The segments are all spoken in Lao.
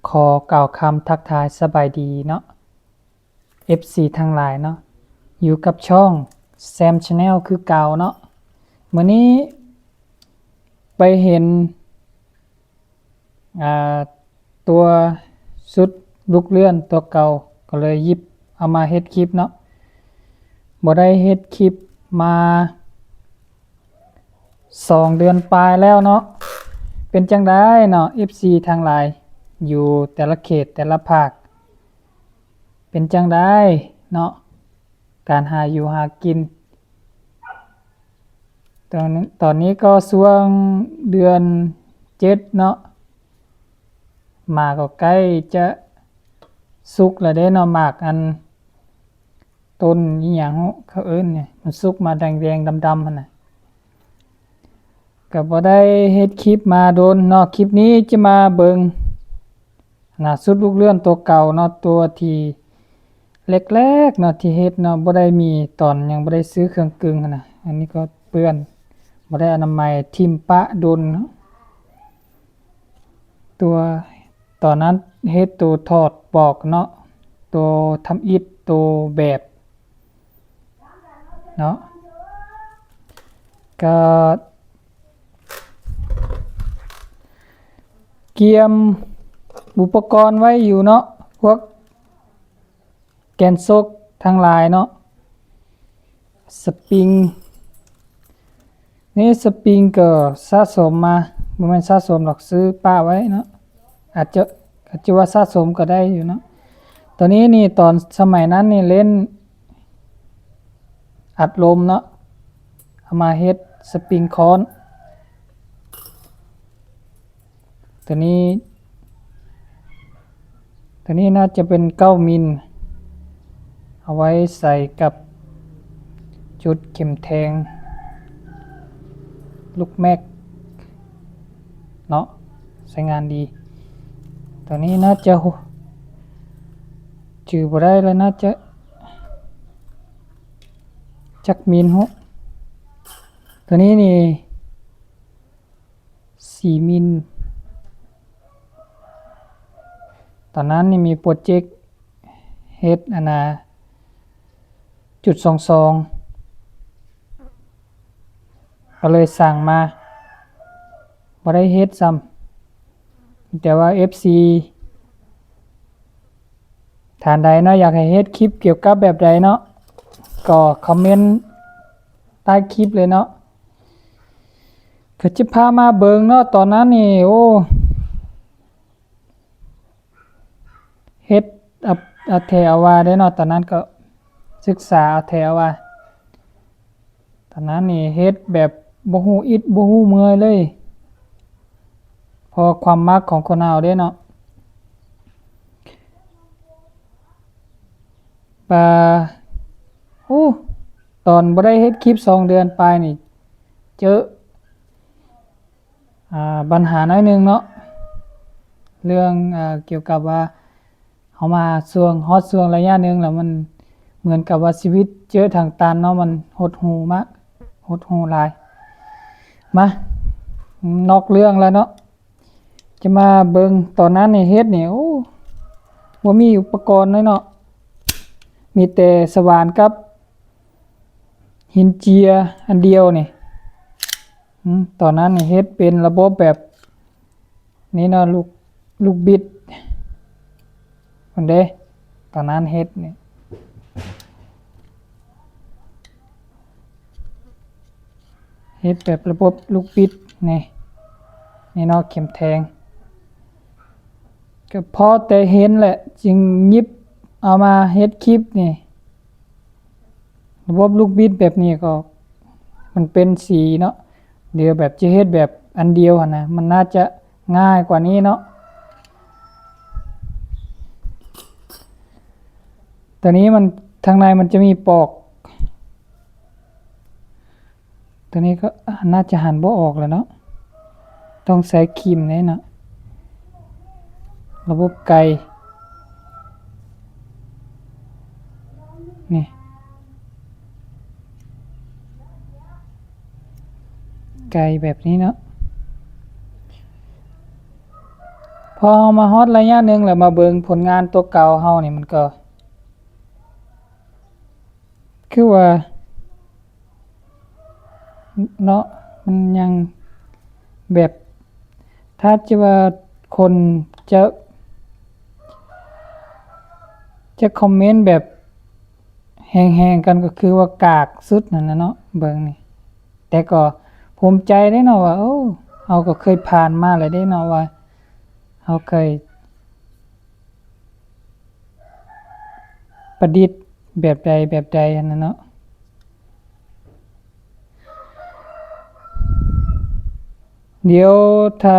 ຂໍກ່າວຄຳທັກທາຍສະບາຍດີເນາະ ເອັຟຊີທັງຫຼາຍເນາະ, ຢູ່ກັບຊ່ອງແຊມແຊນແນວຄືເກົ່າເນາະ. ມື້ນີ້ໄປເຫັນ ອ່າ ຕົວຊຸດລູກເລື່ອນຕົວເກົ່າ ກໍເລີຍຫຍິບເອົາມາເຮັດຄລິບເນາະ. ບໍ່ໄດ້ເຮັດຄລິບມາສອງເດືອນປາຍແລ້ວເນາະ. ເປັນຈັ່ງໃດເນາະ ເອັຟຊີທັງຫຼາຍ ຢູ່ແຕ່ລະເຂດແຕ່ລະພາກ ເປັນຈັ່ງໃດເນາະ ການຫາຢູ່ຫາກິນ? ຕອນ ຕອນນີ້ກໍຊ່ວງເດືອນເຈັດເນາະ, ໝາກກໍໃກ້ຈະສຸກແລ້ວເດ້ເນາະ, ໝາກອັນ ຕົ້ນອີ່ຫຍັງເຂົາເອີ້ນນີ້ ມັນສຸກມາແດງໆ ດຳໆ ຫັ້ນນະ. ກໍບໍ່ໄດ້ເຮັດຄລິບມາດົນເນາະ, ຄລິບນີ້ຈະມາເບິ່ງນະ ຊຸດລູກເລື່ອນຕົວເກົ່າເນາະ, ຕົວທີ່ແລກໆ ເນາະ ທີ່ເຮັດເນາະ, ບໍ່ໄດ້ມີຕອນຍັງບໍ່ໄດ້ຊື້ເຄື່ອງກຶງຫັ້ນນະ. ອັນນີ້ກໍເປື້ອນ ບໍ່ໄດ້ອະນາໄມ, ຖິ້ມປະດົນເນາະ. ຕົວ ຕອນນັ້ນເຮັດໂຕຖອດປອກເນາະ, ໂຕທຳອິດ ໂຕແບບເນາະ, ກະກຽມອຸປະກອນໄວ້ຢູ່ເນາະ, ພວກ ແກນສົກທັງຫຼາຍເນາະ, ສະປຣິງ ນີ້ສະປຣິງກໍສະສົມມາ, ບໍ່ແມ່ນສະສົມດອກ, ຊື້ປະໄວ້ເນາະ, ອາດຈະ ອາດຈະວ່າສະສົມກໍໄດ້ຢູ່ເນາະ. ຕົວນີ້ນີ້ ຕອນສະໄໝນັ້ນນີ້ເຫຼັ້ນອັດລົມເນາະ, ເອົາມາເຮັດສະປຣິງຄອນ. ຕົວນີ້ ຕົວນີ້ໜ້າຈະເປັນເກົ້າມິນ, ເອົາໄວ້ໃສ່ກັບຈຸດເຂັມແທງລູກແມັກເນາະ, ໃຊ້ງານດີ. ຕົວນີ້ໜ້າຈະ ຈື່ບໍ່ໄດ້ແລ້ວ, ໜ້າຈະຈັກມິນ ຮູ້. ຕົວນີ້ນີ້ ສີ່ມິນ. ຕອນນັ້ນນີ້ມີໂປຣເຈັກເຮັດອັນນາ ຈຸດສອງສອງ ກໍເລີຍສັ່ງມາ, ບໍ່ໄດ້ເຮັດຊ້ຳ. ແຕ່ວ່າເອັຟຊີທ່ານໃດເນາະ ຢາກໃຫ້ເຮັດຄລິບກ່ຽວກັບແບບໃດເນາະ ກໍຄອມເມັນໃຕ້ຄລິບເລີຍເນາະ. ກໍຈະພາມາເບິ່ງເນາະ, ຕອນນັ້ນນີ້ ໂອ້ ເຮັດ ອາ ອາແຖອາວ່າເດ້ເນາະ, ຕອນນັ້ນກໍສຶກສາອາແຖອາວ່າ. ຕອນນັ້ນນີ້ເຮັດແບບບໍ່ຮູ້ອິດບໍ່ຮູ້ເມື່ອຍເລີຍ, ເພາະຄວາມມັກຂອງຄົນເຮົາເດ້ເນາະ. ປາ ໂອ້ ຕອນບໍ່ໄດ້ເຮັດຄລິບສອງເດືອນປາຍນີ້ ເຈີ ອ່າ ບັນຫາໜ້ອຍໜຶ່ງເນາະ, ເລື່ອງ ອ່າ ກ່ຽວກັບວ່າເຮົາມາຊ່ວງ ຮອດຊ່ວງໄລຍະໜຶ່ງແລ້ວ ມັນເໝືອນກັບວ່າຊີວິດເຈີທາງຕັນເນາະ, ມັນຫົດຫູ່ມາກ ຫົດຫູ່ຫຼາຍ. ມາ ນອກເລື່ອງແລ້ວເນາະ. ຈະມາເບິ່ງຕອນນັ້ນນີ້ເຮັດນີ້ ໂອ້ ບໍ່ມີອຸປະກອນເລີຍເນາະ, ມີແຕ່ສະຫວານກັບຫີນເຈຍອັນດຽວນີ້. ອືມ ຕອນນັ້ນນີ້ເຮັດເປັນລະບົບແບບນີ້ເນາະ, ລູກ ລູກບິດພຸ້ນເດ້. ຕອນນັ້ນເຮັດນີ້ ເຮັດແບບລະບົບລູກບິດນີ້ ນີ້ເນາະ, ເຂັມແທງ. ກໍພໍແຕ່ເຫັນແຫຼະ ຈຶ່ງຫຍິບເອົາມາເຮັດຄລິບນີ້. ລະບົບລູກບິດແບບນີ້ກໍມັນເປັນສີເນາະ, ດຽວແບບຈະເຮັດແບບອັນດຽວຫັ້ນນະ ມັນໜ້າຈະງ່າຍກວ່ານີ້ເນາະ. ຕົວນີ້ມັນ ທາງໃນມັນຈະມີປອກ. ຕົວນີ້ກໍໜ້າຈະຫັນບໍ່ອອກແລ້ວເນາະ, ຕ້ອງໃຊ້ຄີມເດ້ເນາະ. ລະບົບໄກ່ ນີ້ ໄກ່ແບບນີ້ເນາະ. ພໍເຮົາມາຮອດໄລຍະໜຶ່ງແລ້ວ ມາເບິ່ງຜົນງານຕົວເກົ່າເຮົານີ້ ມັນກໍຄືວ່າ ເນາະ ມັນຍັງແບບ ຖ້າຈະວ່າຄົນຈະ ຈະຄອມເມັນແບບແຮງໆກັນ ກໍຄືວ່າກາກສຸດນັ້ນນະເນາະ ເບິ່ງນີ້. ແຕ່ກໍພູມໃຈເດ້ເນາະວ່າ ໂອ້ ເຮົາກໍເຄີຍຜ່ານມາແລ້ວເດ້ເນາະ ວ່າເຮົາເຄີຍປະດິດແບບໃດແບບໃດຫັ້ນນະເນາະ. ດຽວຖ້າ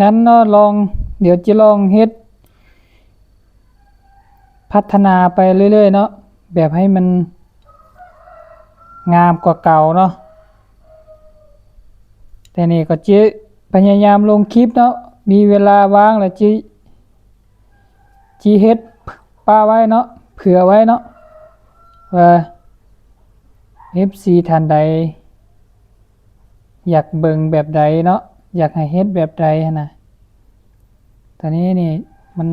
ນັ້ນເນາະ ລອງ ດຽວຈະລອງເຮັດພັດທະນາໄປເລື້ອຍໆເນາະ ແບບໃຫ້ມັນງາມກວ່າເກົ່າເນາະ. ແຕ່ນີ້ກໍຈະພະຍາຍາມລົງຄລິບເນາະ ມີເວລາວ່າງແລ້ວຈະ ຈະເຮັດປະໄວ້ເນາະ ເຜື່ອໄວ້ເນາະ ວ່າເອັຟຊີທ່ານໃດຢາກເບິ່ງແບບໃດເນາະ ຢາກໃຫ້ເຮັດແບບໃດຫັ້ນນະ. ຕອນນີ້ນີ້ມັນ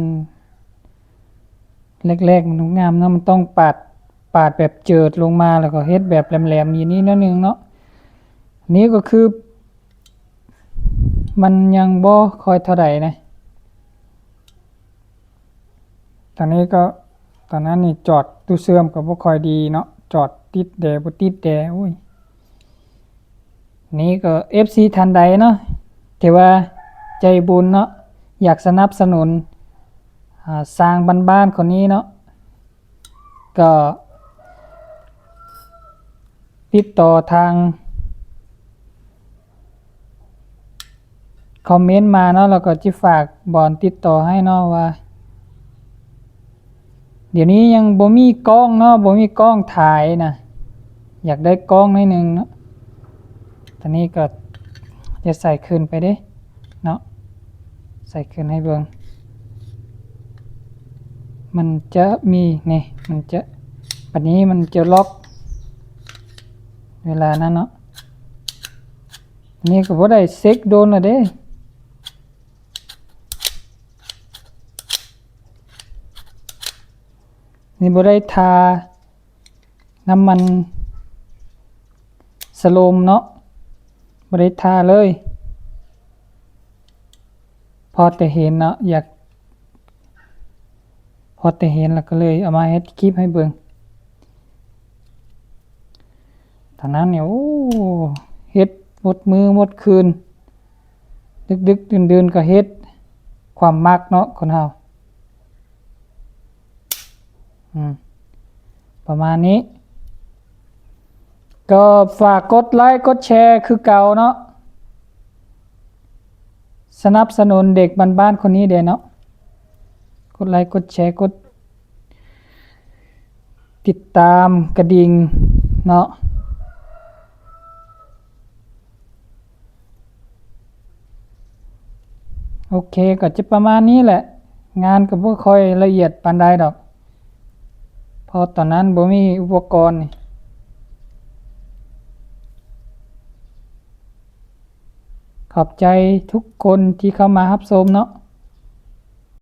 ແລກໆມັນງາມເນາະ ມັນຕ້ອງປາດ ປາດແບບເຈີດລົງມາ ແລ້ວກໍເຮັດແບບແຫຼມໆຢູ່ນີ້ໜ້ອຍໜຶ່ງເນາະ. ນີ້ກໍຄື ມັນຍັງບໍ່ຄ່ອຍເທົ່າໃດນະ. ຕອນນີ້ກໍ ຕອນນັ້ນນີ້ຈອດຕູ້ເຊື່ອມກໍບໍ່ຄ່ອຍດີເນາະ ຈອດຕິດແດ່ບໍ່ຕິດແດ່ ໂອ້ຍ. ນີ້ກໍເອັຟຊີທ່ານໃດເນາະ ທີ່ວ່າໃຈບຸນເນາະ ຢາກສະໜັບສະໜູນ ອາ ຊ່າງບ້ານໆຄົນນີ້ເນາະ ກໍຕິດຕໍ່ທາງຄອມເມັນມາເນາະ ແລ້ວກໍຈະຝາກບອນຕິດຕໍ່ໃຫ້ເນາະ ວ່າດຽວນີ້ຍັງບໍ່ມີກ້ອງເນາະ ບໍ່ມີກ້ອງຖ່າຍນະ ຢາກໄດ້ກ້ອງໜ້ອຍໜຶ່ງເນາະ. ຕອນນີ້ກໍຈະໃສ່ຄືນໄປເດ້ເນາະ ໃສ່ຄືນໃຫ້ເບິ່ງ ມັນຈະມີນີ້ ມັນຈະ ບັດນີ້ມັນຈະລັອກເວລານັ້ນເນາະ. ນີ້ກໍບໍ່ໄດ້ເຊັກດົນແລ້ວເດ້ ນີ້ບໍ່ໄດ້ທາ ນ້ຳມັນສະໂລມເນາະ ບໍ່ໄດ້ທາເລີຍ ພໍແຕ່ເຫັນເນາະ ຢາກ ພໍແຕ່ເຫັນແລ້ວກໍເລີຍເອົາມາເຮັດຄລິບໃຫ້ເບິ່ງ. ຕອນນັ້ນນີ້ ໂອ້ ເຮັດໝົດມື້ໝົດຄືນ ດຶກໆດື່ນໆກໍເຮັດ ຄວາມມັກເນາະຄົນເຮົາ. ອືມ ປະມານນີ້ ກໍຝາກກົດໄລກົດແຊຄືເກົ່າເນາະ ສະໜັບສະໜູນເດັກບ້ານໆຄົນນີ້ແດ່ເນາະ ກົດໄລກົດແຊ ກົດຕິດຕາມກະດິ່ງເນາະ. ໂອເຄ ກໍຈະປະມານນີ້ແຫຼະ ງານກໍບໍ່ຄ່ອຍລະອຽດປານໃດດອກ ເພາະຕອນນັ້ນບໍ່ມີອຸປະກອນນີ້. ຂອບໃຈທຸກຄົນທີ່ເຂົ້າມາຮັບຊົມເນາະ.